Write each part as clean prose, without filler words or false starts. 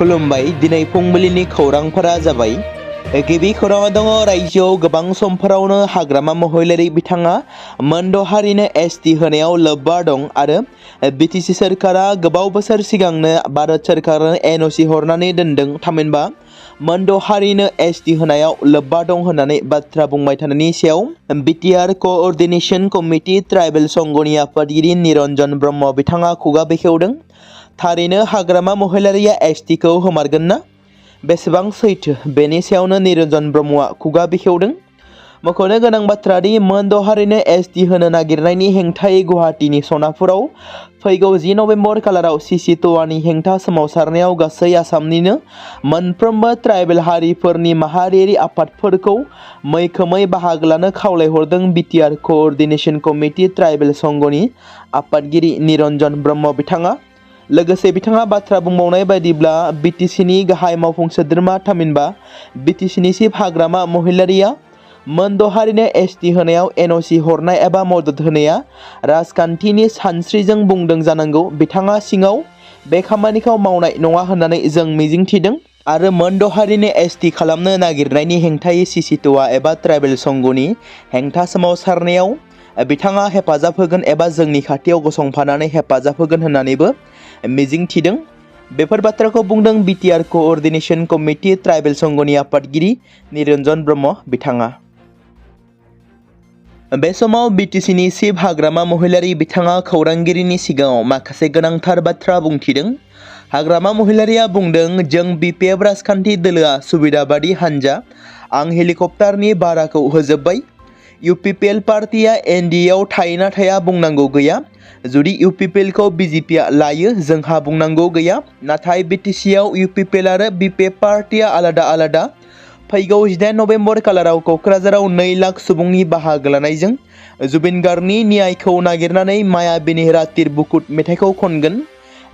खुलुमबाय दिनै फुंबिलिनि खौरांफोरा जाबाय गिबि खौराङा दङ रायजोआव गोबां समफोरावनो हाग्रामा महिलारि बिथाङा मोनद' हारिनो एसटि होनायाव लोब्बा दं आरो बिटिसि सोरखारा गोबाव बोसोर सिगांनो भारत सोरखारनो एनअसि हरनानै दोनदों थामहिनबा मोनद' हारिनो एसटि होनायाव लोब्बा दं होननानै बाथ्रा बुंबाय थानायनि सायाव बिटिआर क'अर्डिनेशन कमिटि ट्राइबेल संघनि आफादगिरि निरन्जन ब्रह्म बिथाङा खुगा बेखेवदों। थारैनो हाग्रामा महिलारिया एसटिखौ हमारगोन ना? बेसेबां सैथो बेनि सायावनो निरन्जन ब्रह्मआ खुगा बेखेवदों। मख'नो गोनां बाथ्रा दि मोनद' हारिनो एसटि होनो नागिरनायनि हेंथायै गुवाहाटीनि सनापुराव फैगौ 10 नभेम्बर खालाराव सिसि ट'आनि हेंथा सोमावसारनायाव गासै आसामनिनो मोनफ्रोमबो ट्राइबेल हारिफोरनि माहारियारि आफादफोरखौ मैखोमै बाहागो लानो खावलायहरदों बिटिआर क'अर्डिनेशन कमिटि ट्राइबेल संघनि आफादगिरि निरन्जन ब्रह्म बिथाङा। लोगोसे बिथाङा बाथ्रा बुंबावनाय बायदिब्ला बिटिसिनि गाहाय मावफुं सोद्रोमा थामहिनबा बिटिसिनि चिफ हाग्रामा महिलारिया मोनद' हारिनो एसटि होनायाव एनअसि हरनाय एबा मदद होनाया राजखान्थिनि सानस्रिजों बुंदों जानांगौ। बिथाङा सिङाव बे खामानिखौ मावनाय नङा होननानै जों मिजिंथिदों आरो मोनद' हारिनो एसटि खालामनो नागिरनायनि हेंथायै सिसि ट'आ एबा ट्राइबेल संघनि हेंथा सोमावसारनायाव बिथाङा हेफाजाब होगोन एबा जोंनि खाथियाव गसंफानानै हेफाजाब होगोन होननानैबो मिजिंथिदों। बेफोर बाथ्राखौ बुंदों बिटिआर क'अर्डिनेशन कमिटि ट्राइबेल संघनि आफादगिरि निरन्जन ब्रह्म बिथाङा। बे समाव बिटिसिनि चिफ हाग्रामा महिलारि बिथाङा खौरांगिरिनि सिगाङाव माखासे गोनांथार बाथ्रा बुंथिदों। हाग्रामा महिलारिया बुंदों जों बिपिएफ राजखान्थि दोलोआ सुबिदाबादि हान्जा आं हेलिकप्टारनि भाराखौ होजोब्बाय। इउपिपिएल पार्टिया एनडिएआव थायोना थाया बुंनांगौ गैया। जुदि इउपिपिएलखौ बिजेपिआ लायो जोंहा बुंनांगौ गैया। नाथाय बिटिसिआव इउपिपिएल आरो बिपिएफ पार्टिया आलादा आलादा। फैगौ 18 नभेम्बर खालाराव क'क्राझाराव 2 लाख सुबुंनि बाहागो लानायजों जुबिन गार्गनि न्यायखौ नागिरनानै मायाबिनि रातिर बुकुट मेथाइखौ खनगोन।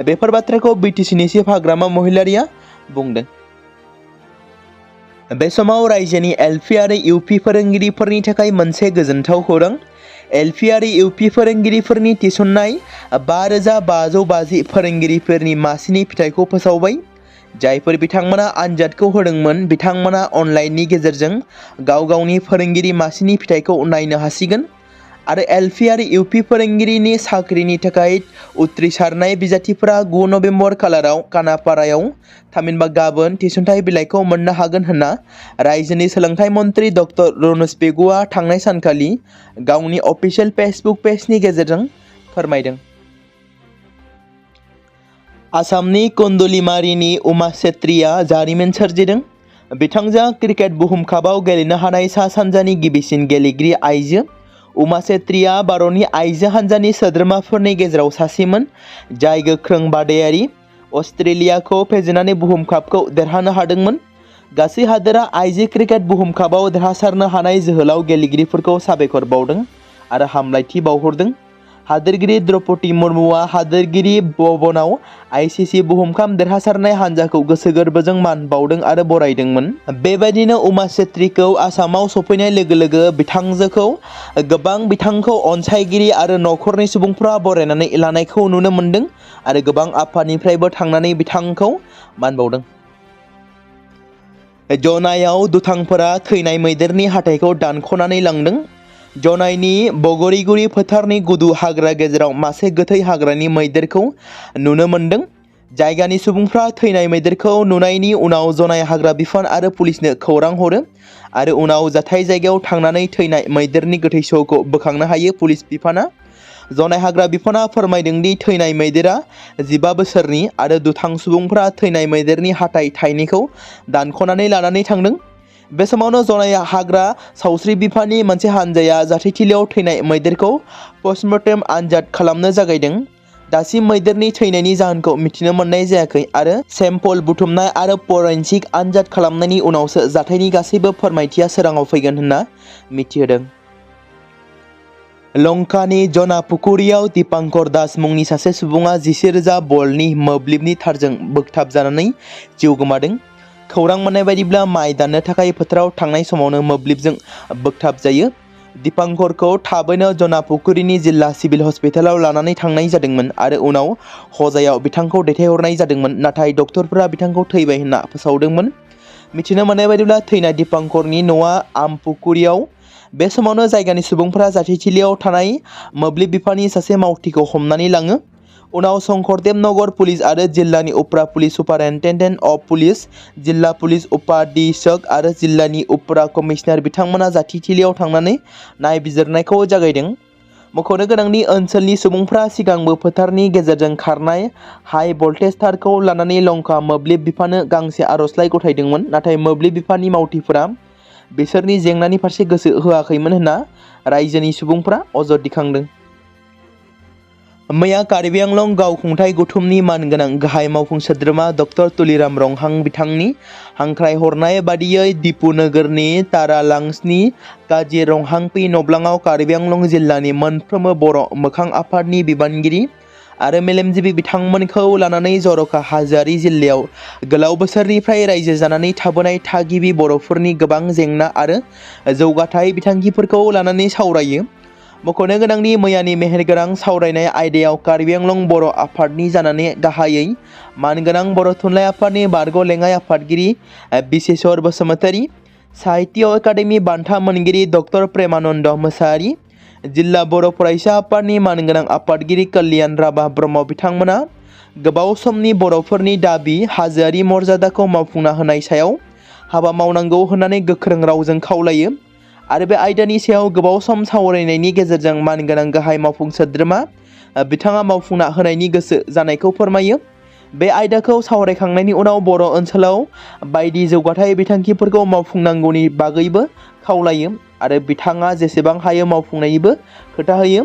बेफोर बाथ्राखौ बिटिसिनि चिफ हाग्रामा महिलारिया बुंदों। बे समाव रायजोनि एलपि आरो इउपि फोरोंगिरिफोरनि थाखाय मोनसे गोजोनथाव खौरां। एलपि आरो इउपि फोरोंगिरिफोरनि थिसननाय 5550 फोरोंगिरिफोरनि मासिनि फिथाइखौ फोसावबाय। जायफोर बिथांमोना आनजादखौ होदोंमोन बिथांमोना अनलाइननि गेजेरजों गाव गावनि फोरोंगिरि मासिनि फिथाइखौ नायनो हासिगोन आरो एलपि आरो इउपि फोरोंगिरिनि साख्रिनि थाखाय उथ्रिसारनाय बिजाथिफोरा 9 नभेम्बर खालाराव खानापारायाव थामहिनबा गाबोन थिसनथाइ बिलाइखौ मोननो हागोन होनना रायजोनि सोलोंथाइ मन्थ्रि डक्टर रनज पेगुआ थांनाय सानखालि गावनि अफिसियेल फेसबुक पेजनि गेजेरजों फोरमायदों। आसामनि कुन्दुलिमारिनि उमा छेत्रीया जारिमिन सोरजिदों। बिथांजोआ क्रिकेट बुहुम कापआव गेलेनो हानाय सा सानजानि गिबिसिन गेलेगिरि आइजो। उमा छेत्रीया भारतनि आइजो हान्जानि सोद्रोमाफोरनि गेजेराव सासेमोन जाय गोख्रों बादायारि अस्ट्रेलियाखौ फेजेननानै बुहुम कापखौ देरहानो हादोंमोन। गासै हादोरा आइजो क्रिकेट बुहुम कापआव देरहासारनो हानाय जोहोलाव गेलेगिरिफोरखौ साबायखर बावदों आरो हामलायथि बावहरदों। हादोरगिरि द्रौपदी मुर्मुआ हादोरगिरि भवनाव आइसिसि बुहुम काप देरहासारनाय हान्जाखौ गोसो गोरबोजों मान बावदों आरो बरायदोंमोन। बेबायदिनो उमा छेत्रीखौ आसामाव सफैनाय लोगो लोगो बिथांजोखौ गोबां बिथांखौ अनसायगिरि आरो नखरनि सुबुंफ्रा बरायनानै लानायखौ नुनो मोन्दों आरो गोबां आफादनिफ्रायबो थांनानै बिथांखौ मान बावदों। जनायाव दुथांफोरा थैनाय मैदेरनि हाथाइखौ दानख'नानै लांदों। जनाइनि बगरिगुरि फोथारनि गुदु हाग्रा गेजेराव मासे गोथै हाग्रानि मैदेरखौ नुनो मोन्दों। जायगानि सुबुंफ्रा थैनाय मैदेरखौ नुनायनि उनाव जनाइ हाग्रा बिफान आरो पुलिसनो खौरां हरो आरो उनाव जाथाय जायगायाव थांनानै थैनाय मैदेरनि गोथै सह'खौ बोखांनो हायो। पुलिस बिफाना जनाइ हाग्रा बिफाना फोरमायदों दि थैनाय मैदेरा 15 बोसोरनि आरो दुथां सुबुंफ्रा थैनाय मैदेरनि हाथाइ थाइनैखौ दानख'नानै लानानै थांदों। बे समावनो जनाइ हाग्रा सावस्रि बिफाननि मोनसे हान्जाया जाथायथिलियाव थैनाय मैदेरखौ पस्टमर्टेम आनजाद खालामनो जागायदों। दासिम मैदेरनि थैनायनि जाहोनखौ मिथिनो मोननाय जायाखै आरो सेम्पल बुथुमनाय आरो फरेनसिक आनजाद खालामनायनि उनावसो जाथायनि गासैबो फोरमायथिया सोराङाव फैगोन होनना मिथिहोदों। लंकानि जनापुकुरियाव दीपांकर दास मुंनि सासे सुबुङा 10,000 भल्टनि मोब्लिबनि तारजों बोगथाबजानानै जिउ गोमादों। खौरां मोननाय बायदिब्ला माइ दाननो थाखाय फोथाराव थांनाय समावनो मोब्लिबजों बोगथाबजायो। दिपांकरखौ थाबैनो जनापुकुरिनि जिल्ला सिभिल हस्पिटालाव लानानै थांनाय जादोंमोन आरो उनाव हजायाव बिथांखौ दैथायहरनाय जादोंमोन, नाथाय डक्टरफोरा बिथांखौ थैबाय होनना फोसावदोंमोन। मिथिनो मोननाय बायदिब्ला थैनाय दिपांकरनि न'आ आमपुकुरियाव। बे समावनो जायगानि सुबुंफोरा जाथिथिलियाव थानाय मोब्लिब बिफाननि सासे मावथिखौ हमनानै लाङो। उनाव शंकरदेव नगर पुलिस आरो जिल्लानि उफ्रा पुलिस सुपारिनटेन्डेन्ट अफ पुलिस, जिल्ला पुलिस उपाधीक्षक आरो जिल्लानि उफ्रा कमिशनार बिथांमोना जाथिथिलियाव थांनानै नायबिजिरनायखौ जागायदों। मख'नो गोनांदि ओनसोलनि सुबुंफ्रा सिगांबो फोथारनि गेजेरजों खारनाय हाइ भल्टेज तारखौ लानानै लंका मोब्लिब बिफाननो गांसे आर'जलाइ गथायदोंमोन, नाथाय मोब्लिब बिफाननि मावथिफोरा बिसोरनि जेंनानि फारसे गोसो होआखैमोन होनना रायजोनि सुबुंफ्रा अजद दिखांदों। मैया कार्बि आंलं गावखुंथाय गौथुमनि मानगोनां गाहाय मावफुं सोद्रोमा डक्टर तुलिराम रंहां बिथांनि हांख्रायहरनाय बादियै दिपु नोगोरनि तारालांसनि काजी रंहांपी नब्लाङाव कार्बि आंलं जिल्लानि मोनफ्रोमबो बर' मोखां आफादनि बिबानगिरि आरो मेलेमजिबि बिथांमोनखौ लानानै जर'खा हाजोआरि जिल्लायाव गोलाव बोसोरनिफ्राय रायजो जानानै थाबोनाय थागिबि बर'फोरनि गोबां जेंना आरो जौगाथाय बिथांखिफोरखौ लानानै सावरायो। मख'नो गोनांदि मैयानि मेहेरगोनां सावरायनाय आयदायाव कार्बि आंलं बर' आफादनि जानानै गाहायै मानगोनां बर' थुनलाइ आफादनि बारग' लेङाइ आफादगिरि बिसेश्वर बसुमतारी, साहित्य एकाडेमि बान्था मोनगिरि डक्टर प्रेमानन्द मोसाहारि, जिल्ला बर' फरायसा आफादनि मानगोनां आफादगिरि कल्याण राभा ब्रह्म बिथांमोना गोबाव समनि बर'फोरनि दाबि हाजोआरि मर्यादाखौ मावफुंना होनाय सायाव हाबा मावनांगौ होननानै गोख्रों रावजों खावलायो आरो बे आयदानि सायाव गोबाव सम सावरायनायनि गेजेरजों मानगोनां गाहाय मावफुं सोद्रोमा बिथाङा मावफुंना होनायनि गोसो जानायखौ फोरमायो। बे आयदाखौ सावरायखांनायनि उनाव बर' ओनसोलाव बायदि जौगाथाय बिथांखिफोरखौ मावफुंनांगौनि बागैबो खावलायो आरो बिथाङा जेसेबां हायो मावफुंनायनिबो खोथा होयो।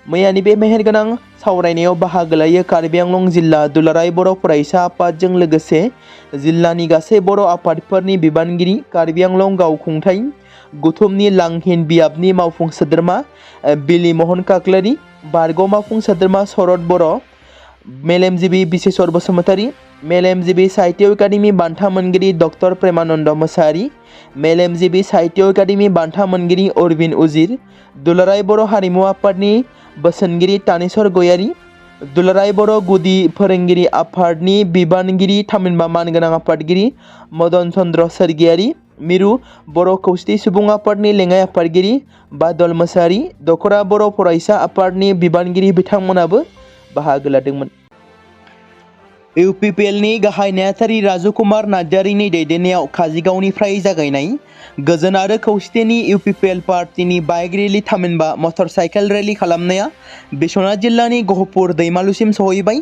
मैयानि बे मेहेरगोनां सावरायनायाव बाहागो लायो कार्बि आंलं जिल्ला दुलाराय बर' फरायसा आफादजों लोगोसे जिल्लानि गासै बर' आफादफोरनि बिबानगिरि, कार्बि आंलं गावखुंथाय गौथुमनि लांहिन बियाबनि मावफुं सोद्रोमा बिलि महन काक्लारि, बारग' मावफुं सोद्रोमा शरद बर', मेलेमजिबि बिसेश्वर बसुमतारी, मेलेमजिबि साहित्य एकाडेमि बान्था मोनगिरि डक्टर प्रेमानन्द मोसाहारि, मेलेमजिबि साहित्य एकाडेमि बान्था मोनगिरि अरबिन उजिर, दुलाराय बर' हारिमु आफादनि बोसोनगिरि तानेश्वर गयारि, दुलाराय बर' गुदि फोरोंगिरि आफादनि बिबानगिरि थामहिनबा मानगोनां आफादगिरि मदन चन्द्र सोरगियारि, मिरु बर' खौसेथि सुबुं आफादनि लेङाइ आफादगिरि बादल मोसाहारि, दखरा बर' फरायसा आफादनि बिबानगिरि बिथांमोनाबो बाहागो लादोंमोन। इउपिपिएलनि गाहाय नेहाथारि राजु कुमार नार्जारिनि दैदेननायाव काजिगावनिफ्राय जागायनाय गोजोन आरो खौसेथिनि इउपिपिएल पार्टिनि बाइक रेलि थामहिनबा मटर साइकेल रेलि खालामनाया बिश्वनाथ जिल्लानि गहपुर दैमालुसिम सहैबाय।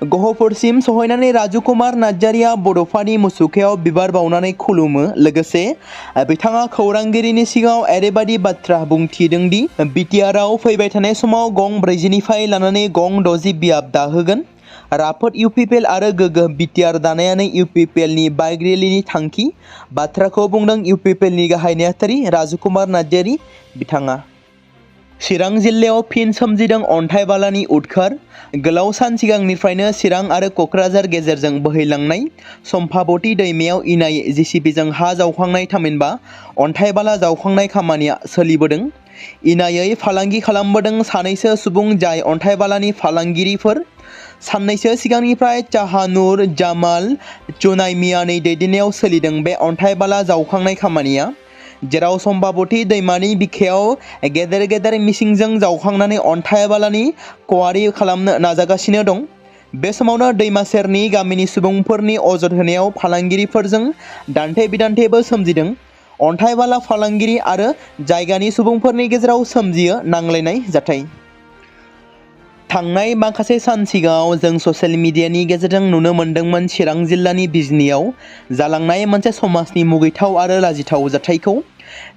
गहपुरसिम सहैनानै राजु कुमार नार्जारिया बड'फानि मुसुखायाव बिबार बावनानै खुलुमो। लोगोसे बिथाङा खौरांगिरिनि सिगाङाव ओरैबायदि बाथ्रा बुंथिदों दि बिटिआरआव फैबाय थानाय समाव गं 40निफ्राय लानानै गं 60 बियाब दाहोगोन। राफोद इउपिपिएल आरो गोग्गो बिटिआर दानायानो इउपिपिएलनि बाइक रेलिनि थांखि बाथ्राखौ बुंदों इउपिपिएलनि गाहाय नेहाथारि राजु कुमार नार्जारि। बिथाङा चिरां जिल्लायाव फिन सोमजिदों अन्थाइ बालानि उदखार। गोलाव सान सिगांनिफ्रायनो चिरां आरो क'क्राझार गेजेरजों बोहैलांनाय सम्भाबती दैमायाव इनाय जेसिबिजों हा जावखांनाय थामहिनबा अन्थाइ बाला जावखांनाय खामानिया सोलिबोदों। इनायै फालांगि खालामबोदों सानैसो सुबुं जाय अन्थाइ बालानि फालांगिरिफोर। साननैसो सिगांनिफ्राय चाहानुर जामाल जुनाइमियानि दैदेननायाव सोलिदों बे अन्थाइ बाला जावखांनाय खामानिया, जेराव सम्भाबती दैमानि बिखायाव गेदेर गेदेर मिसिंजों जावखांनानै अन्थाइ बालानि क्वारी खालामनो नाजागासिनो दं। बे समावनो दैमा सेरनि गामिनि सुबुंफोरनि अजद होनायाव फालांगिरिफोरजों दान्थे बिदान्थेबो सोमजिदों। अन्थाइ बाला फालांगिरि आरो जायगानि सुबुंफोरनि गेजेराव सोमजियो नांलायनाय जाथाय। थांनाय माखासे सान सिगाङाव जों ससियेल मिडियानि गेजेरजों नुनो मोन्दोंमोन चिरां जिल्लानि बिजनीआव जालांनाय मोनसे समाजनि मुगैथाव आरो लाजिथाव जाथायखौ,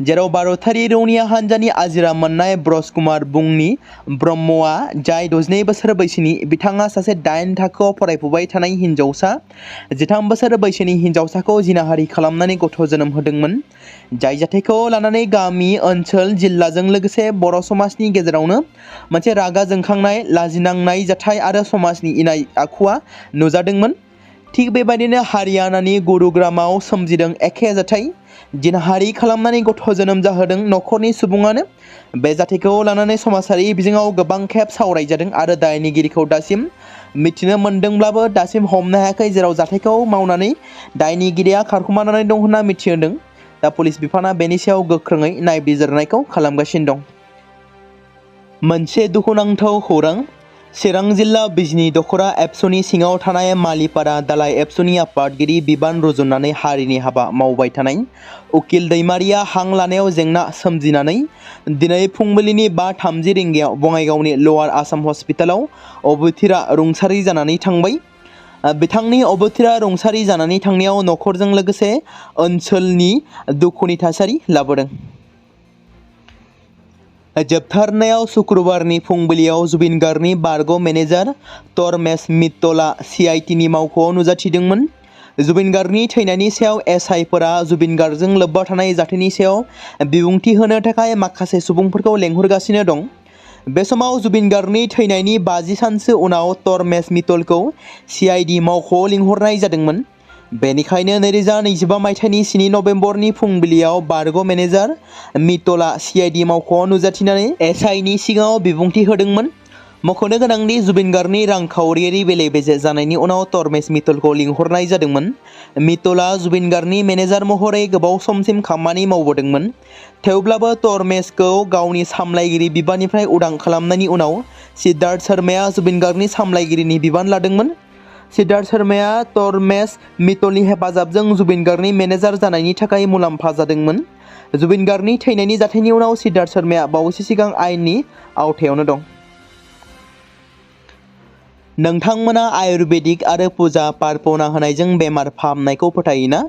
जेराव भारतारि रौनिया हान्जानि आजिरा मोननाय ब्रज कुमार बुंनि ब्रह्मआ जाय 62 बोसोर बैसोनि, बिथाङा सासे 8 थाखोआव फरायफुबाय थानाय हिन्जावसा 13 बोसोर बैसोनि हिन्जावसाखौ जिनाहारि खालामनानै गथ' जोनोम होदोंमोन। जाय जाथायखौ लानानै गामि, ओनसोल, जिल्लाजों लोगोसे बर' समाजनि गेजेरावनो मोनसे रागा जोंखांनाय, लाजिनांनाय जाथाय आरो समाजनि इनाय आखुआ नुजादोंमोन। थिग बेबायदिनो हारियानानि गुरुग्रामाव सोमजिदों एखे जाथाय। जिनाहारि खालामनानै गथ' जोनोम जाहोदों नखरनि सुबुङानो। बे जाथायखौ लानानै समाजारि बिजोङाव गोबां खेब सावरायजादों आरो दायनिगिरिखौ दासिम मिथिनो मोन्दोंब्लाबो दासिम हमनो हायाखै, जेराव जाथायखौ मावनानै दायनिगिरिया खारखुमानानै दं होनना मिथिहोदों। दा पुलिस बिफाना बेनि सायाव गोख्रोङै नायबिजिरनायखौ खालामगासिनो दं। मोनसे दुखुनांथाव खौरां। चिरां जिल्ला बिजनी दख'रा एबसुनि सिङाव थानाय मालिपारा दालाइ एबसुनि आफादगिरि बिबान रुजुननानै हारिनि हाबा मावबाय थानाय उकिल दैमारिया हां लानायाव जेंना सोमजिनानै दिनै फुंबिलिनि 5:30 रिंगायाव बङाइगावनि लवार आसाम हस्पिटालाव अबथिरा रुंसारि जानानै थांबाय। बिथांनि अबथिरा रुंसारि जानानै थांनायाव नखरजों लोगोसे ओनसोलनि दुखुनि थासारि लाबोदों। जोबथारनायाव शुक्रबारनि फुंबिलियाव जुबिन गार्गनि बारग' मेनेजार तरमेश मित्तला CITनि मावख'आव नुजाथिदोंमोन। जुबिन गार्गनि थैनायनि सायाव SI-फोरा जुबिन गार्गजों लोब्बा थानाय जाथायनि सायाव बिबुंथि होनो थाखाय माखासे सुबुंफोरखौ लेंहरगासिनो दं। बे समाव जुबिन गार्गनि थैनायनि 50 सानसो उनाव तरमेश मित्तलखौ CID मावख'आव लिंहरनाय जादोंमोन। बेनिखायनो 2025 मायथाइनि 7 नभेम्बरनि फुंबिलियाव बारग' मेनेजार मित्तला CID मावख'आव नुजाथिनानै SI-नि सिगाङाव बिबुंथि होदोंमोन। मख'नो गोनांदि जुबिन गार्गनि रांखावरियारि बेले-बेजे जानायनि उनाव तरमेश मित्तलखौ लिंहरनाय जादोंमोन। मित्तला जुबिन गार्गनि मेनेजार महरै गोबाव समसिम खामानि मावबोदोंमोन। थेवब्लाबो तरमेशखौ गावनि सामलायगिरि बिबाननिफ्राय उदां खालामनायनि उनाव सिद्धार्थ शर्माया जुबिन गार्गनि सामलायगिरिनि बिबान लादोंमोन। सिद्धार्थ शर्माया तरमेश मित्तलनि हेफाजाबजों जुबिन गार्गनि मेनेजार जानायनि थाखाय मुलाम्फा जादोंमोन। जुबिन गार्गनि थैनायनि जाथायनि उनाव सिद्धार्थ शर्माया बावैसो सिगां आयेननि आवथायावनो दं। नोंथांमोना आयुर्वेदिक आरो फुजा पार्पना होनायजों बेमार फाहामनायखौ फोथायोना?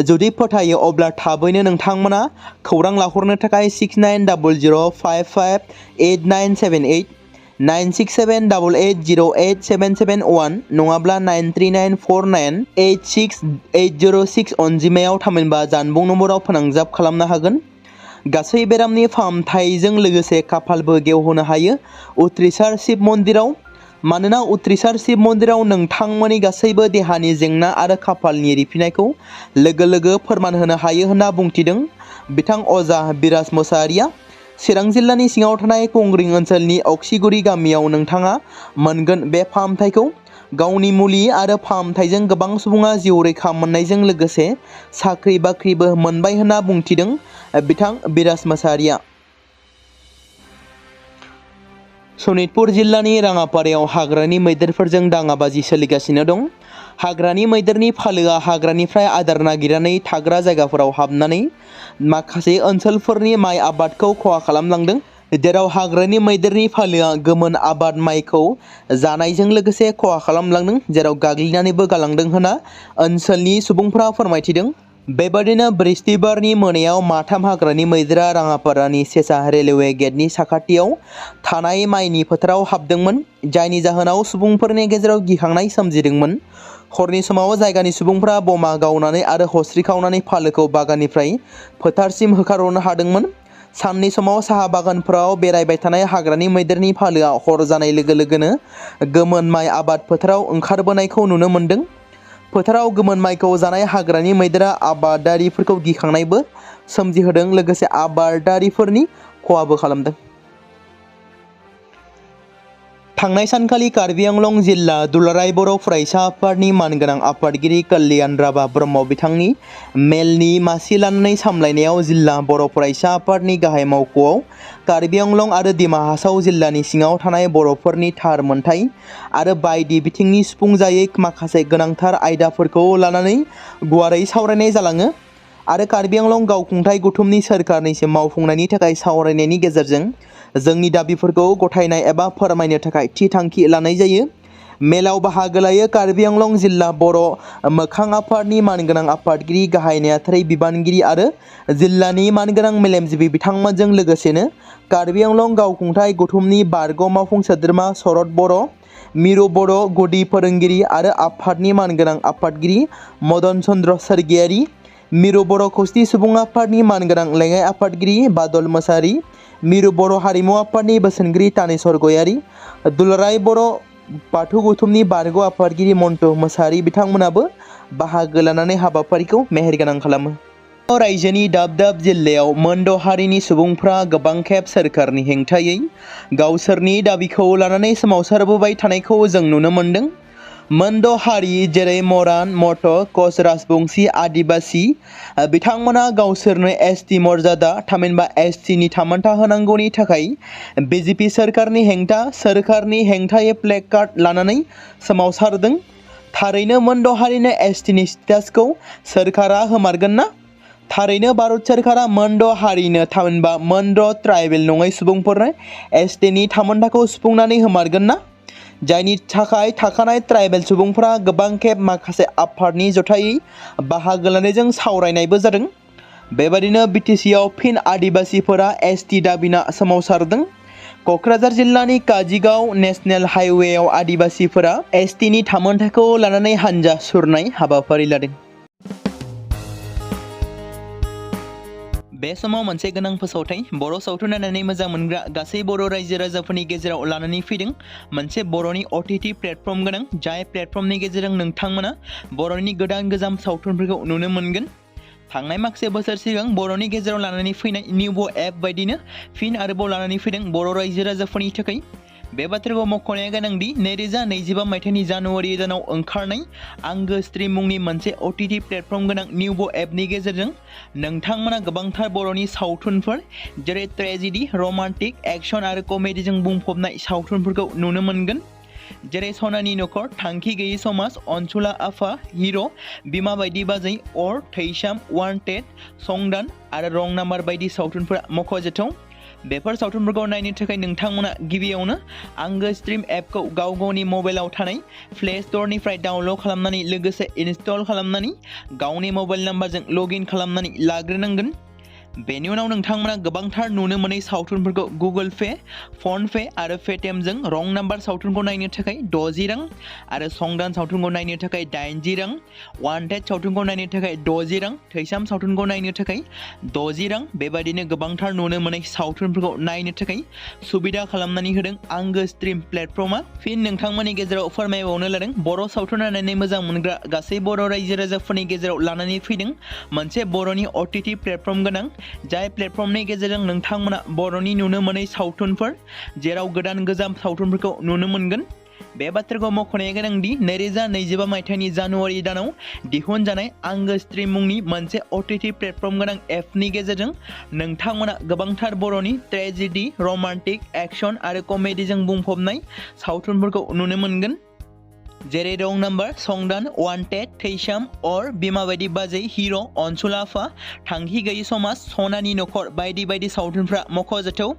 जुदि फोथायो अब्ला थाबैनो नोंथांमोना खौरां लाहरनो थाखाय 6900558978 96788087771 नङाब्ला 9394986806 अनजिमायाव थामहिनबा जानबुं नम्बराव फोनांजाब खालामनो हागोन। गासै बेरामनि फाहामथायजों लोगोसे खाफालबो गेवहोनो हायो। उथ्रिसार शिव मन्दिराव। मानोना उथ्रिसार शिव मन्दिराव नोंथांमोननि गासैबो देहानि जेंना आरो खाफालनि रिफिनायखौ लोगो लोगो फोरमान होनो हायो होनना बुंथिदों बिथां अजा बिराज मोसाहारिया। चिरां जिल्लानि सिङाव थानाय कंग्रिं ओनसोलनि अक्सिगुरि गामियाव नोंथाङा मोनगोन बे फाहामथायखौ। गावनि मुलि आरो फाहामथायजों गोबां सुबुङा जिउ रैखा मोननायजों लोगोसे साख्रि बाख्रिबो मोनबाय होनना बुंथिदों बिथां बिराज मोसाहारिया। सनितपुर जिल्लानि राङापारायाव हाग्रानि मैदेरफोरजों दाङाबाजि सोलिगासिनो दं। हाग्रानि मैदेरनि फालोआ हाग्रानिफ्राय आदार नागिरनानै थाग्रा जायगाफोराव हाबनानै माखासे ओनसोलफोरनि माइ आबादखौ खहा खालामलांदों। जेराव हाग्रानि मैदेरनि फालोआ गोमोन आबाद माइखौ जानायजों लोगोसे खहा खालामलांदों, जेराव गाग्लिनानैबो गालांदों होनना ओनसोलनि सुबुंफोरा फोरमायथिदों। बेबादिनो बृहस्पतिबारनि मोनायाव माथाम हाग्रानि मैदेरा राङापारानि सेसा रेलवे गेटनि साखाथियाव थानाय माइनि फोथाराव हाबदोंमोन, जायनि जाहोनाव सुबुंफोरनि गेजेराव गिखांनाय सोमजिदोंमोन। हरनि समाव जायगानि सुबुंफोरा बमा गावनानै आरो हस्रिखावनानै फालोखौ बागाननिफ्राय फोथारसिम होखारहरनो हादोंमोन। साननि समाव साहा बागानफोराव बेरायबाय थानाय हाग्रानि मैदेरनि फालोआ हर जानाय लोगो लोगोनो गोमोन माइ आबाद फोथाराव ओंखारबोनायखौ नुनो मोन्दों। फोथाराव गोमोन माइखौ जानाय हाग्रानि मैदेरा आबादारिफोरखौ गिखांनायबो सोमजिहोदों, लोगोसे आबादारिफोरनि खहाबो खालामदों। थांनाय सानखालि कार्बि आंलं जिल्ला दुलाराय बर' फरायसा आफादनि मानगोनां आफादगिरि कल्याण राभा ब्रह्म बिथांनि मेलनि मासि लानानै सामलायनायाव जिल्ला बर' फरायसा आफादनि गाहाय मावख'आव कार्बि आंलं आरो दिमा हासाव जिल्लानि सिङाव थानाय बर'फोरनि थार मोनथाय आरो बायदि बिथिंनि सुफुंजायै माखासे गोनांथार आयदाफोरखौ लानानै गुवारै सावरायनाय जालाङो आरो कार्बि आंलं गावखुंथाय गौथुमनि सोरखारनिसिम मावफुंनायनि थाखाय सावरायनायनि गेजेरजों जोंनि दाबिफोरखौ गथायनाय एबा फोरमायनो थाखाय थि थांखि लानाय जायो। मेलाव बाहागो लायो कार्बि आंलं जिल्ला बर' मोखां आफादनि मानगोनां आफादगिरि, गाहाय नेहाथारि बिबानगिरि आरो जिल्लानि मानगोनां मेलेमजिबि बिथांमोनजों लोगोसेनो कार्बि आंलं गावखुंथाय गौथुमनि बारग' मावफुं सोद्रोमा शरद बर', मिरु बर' गुदि फोरोंगिरि आरो आफादनि मानगोनां आफादगिरि मदन चन्द्र सोरगियारि, मिरु बर' खौसेथि सुबुं आफादनि मानगोनां लेङाइ आफादगिरि बादल मोसाहारि, मिरु बर' हारिमु आफादनि बोसोनगिरि तानेश्वर गयारि, दुलाराय बर' बाथौ गौथुमनि बारग' आफादगिरि मन्टु मोसाहारि बिथांमोनाबो बाहागो लानानै हाबाफारिखौ मेहेरगोनां खालामो। रायजोनि दाब दाब जिल्लायाव मोनद' हारिनि सुबुंफ्रा गोबां खेब सोरखारनि हेंथायै गावसोरनि दाबिखौ लानानै सोमावसारबोबाय थानायखौ जों नुनो मोन्दों। मोनद' हारि जेरै मरान, मटक, कच, राजबंशी, आदिबासी बिथांमोना गावसोरनो एसटि मर्यादा थामहिनबा एसटिनि थामोनथा होनांगौनि थाखाय बिजेपि सोरखारनि हेंथायै प्लेकार्ड लानानै सोमावसारदों। थारैनो मोनद' हारिनो एसटिनि स्टेटासखौ सोरखारा होमारगोन ना? थारैनो भारत सोरखारा मोनद' हारिनो थामहिनबा मोनद' ट्राइबेल नङै सुबुंफोरनो एसटिनि थामोनथाखौ सुफुंनानै होमारगोन ना? जायनि थाखाय थाखानाय ट्राइबेल सुबुंफोरा गोबां खेब माखासे आफादनि जथायै बाहागो लानायजों सावरायनायबो जादों। बेबादिनो बिटिसिआव फिन आदिबासीफोरा एसटि दाबिना सोमावसारदों। क'क्राझार जिल्लानि काजिगाव नेशनेल हाइवेआव आदिबासीफोरा एसटिनि थामोनथाखौ लानानै हानजा सुरनाय हाबाफारि लादों। बे समाव मोनसे गोनां फोसावथाय बर' सावथुन नायनानै मोजां मोनग्रा गासै बर' रायजो राजाफोरनि गेजेराव लानानै फैदों मोनसे बर'नि OTT प्लेटफर्म गोनां, जाय प्लेटफर्मनि गेजेरजों नोंथांमोना बर'नि गोदान गोजाम सावथुनफोरखौ नुनो मोनगोन। थांनाय माखासे बोसोर सिगां बर'नि गेजेराव लानानै फैनाय निउबो एप बायदिनो फिन आरोबाव लानानै फैदों बर' रायजो राजाफोरनि थाखाय। बे बाथ्राखौ मख'नाया गोनांदि 2025 मायथाइनि जानुवारि दानाव ओंखारनाय आंगो स्ट्रिम मुंनि मोनसे OTT प्लेटफर्म गोनां निउबो एपनि गेजेरजों नोंथांमोना गोबांथार बर'नि सावथुनफोर जेरै ट्रेजेडि, रमान्टिक, एक्शन आरो कमेडिजों बुंफबनाय सावथुनफोरखौ नुनो मोनगोन। जेरै सनानि नखर, थांखि गैयै समाज, अनसुला आफा, हिर', बिमा बायदि बाजै, अर, थैसाम, वान्टेड, संदान आरो रं नाम्बार बायदि सावथुनफोरा मख'जाथाव। बेफोर सावथुनफोरखौ नायनो थाखाय नोंथांमोना गिबियावनो आंगो स्ट्रिम एपखौ गावनि मबाइलाव थानाय प्ले स्ट'रनिफ्राय डाउनल'ड खालामनानै लोगोसे इनस्टल खालामनानै गावनि मबाइल नाम्बारजों लगइन खालामनानै लाग्रोनांगोन। बेनि उनाव नोंथांमोना गोबांथार नुनो मोनै सावथुनफोरखौ गुगोल पे, फन पे आरो पेटिएमजों रं नाम्बार सावथुनखौ नायनो थाखाय 60 रां आरो संदान सावथुनखौ नायनो थाखाय 80 रां, वान्टेड सावथुनखौ नायनो थाखाय 60 रां, थैसाम सावथुनखौ नायनो थाखाय 60 रां बेबायदिनो गोबांथार नुनो मोनै सावथुनफोरखौ नायनो थाखाय सुबिदा खालामनानै होदों आंगो स्ट्रिम प्लेटफर्मा। फिन नोंथांमोननि गेजेराव फोरमायबावनो लादों बर' सावथुन नायनानै मोजां मोनग्रा गासै बर' रायजो राजाफोरनि गेजेराव लानानै फैदों मोनसे बर'नि OTT प्लेटफर्म गोनां, जाय प्लेटफर्मनि गेजेरजों नोंथांमोना बर'नि नुनो मोनै सावथुनफोर जेराव गोदान गोजाम सावथुनफोरखौ नुनो मोनगोन। बे बाथ्राखौ मख'नाया गोनांदि 2025 मायथाइनि जानुवारि दानाव दिहुनजानाय आंगो स्ट्रिम मुंनि मोनसे OTT प्लेटफर्म गोनां एपनि गेजेरजों नोंथांमोना गोबांथार बर'नि ट्रेजेडि, रमान्टिक, एक्शन आरो कमेडिजों बुंफबनाय सावथुनफोरखौ नुनो मोनगोन। जेरै रं नाम्बार, संदान, वान्टेड, थैसाम, अर, बिमा बायदि बाजै, हिर', अनसुला आफा, थांखि गैयै समाज, सनानि नखर बायदि बायदि सावथुनफ्रा मख'जाथाव।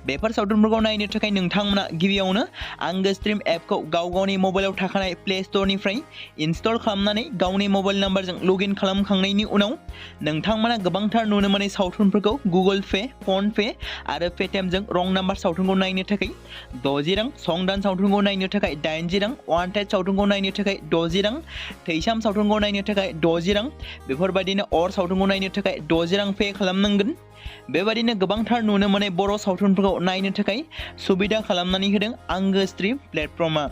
बेफोर सावथुनफोरखौ नायनो थाखाय नोंथांमोना गिबियावनो आंगो स्ट्रिम एपखौ गावनि मबाइलाव थाखानाय प्ले स्ट'रनिफ्राय इनस्टल खालामनानै गावनि मबाइल नाम्बारजों लगइन खालामखांनायनि उनाव नोंथांमोना गोबांथार नुनो मोनै सावथुनफोरखौ गुगोल पे, फन पे आरो पेटिएमजों रं नाम्बार सावथुनखौ नायनो थाखाय 60 रां, संदान सावथुनखौ नायनो थाखाय 80 रां, वान्टेड सावथुनखौ नायनो थाखाय 60 रां, थैसाम सावथुनखौ नायनो थाखाय 60 रां बेफोरबायदिनो अर सावथुनखौ नायनो थाखाय 60 रां पे खालामनांगोन। बेबायदिनो गोबांथार नुनो मोनै बर' सावथुनफोरखौ नायनो थाखाय सुबिदा खालामनानै होदों आंगो स्ट्रिम प्लेटफर्मा।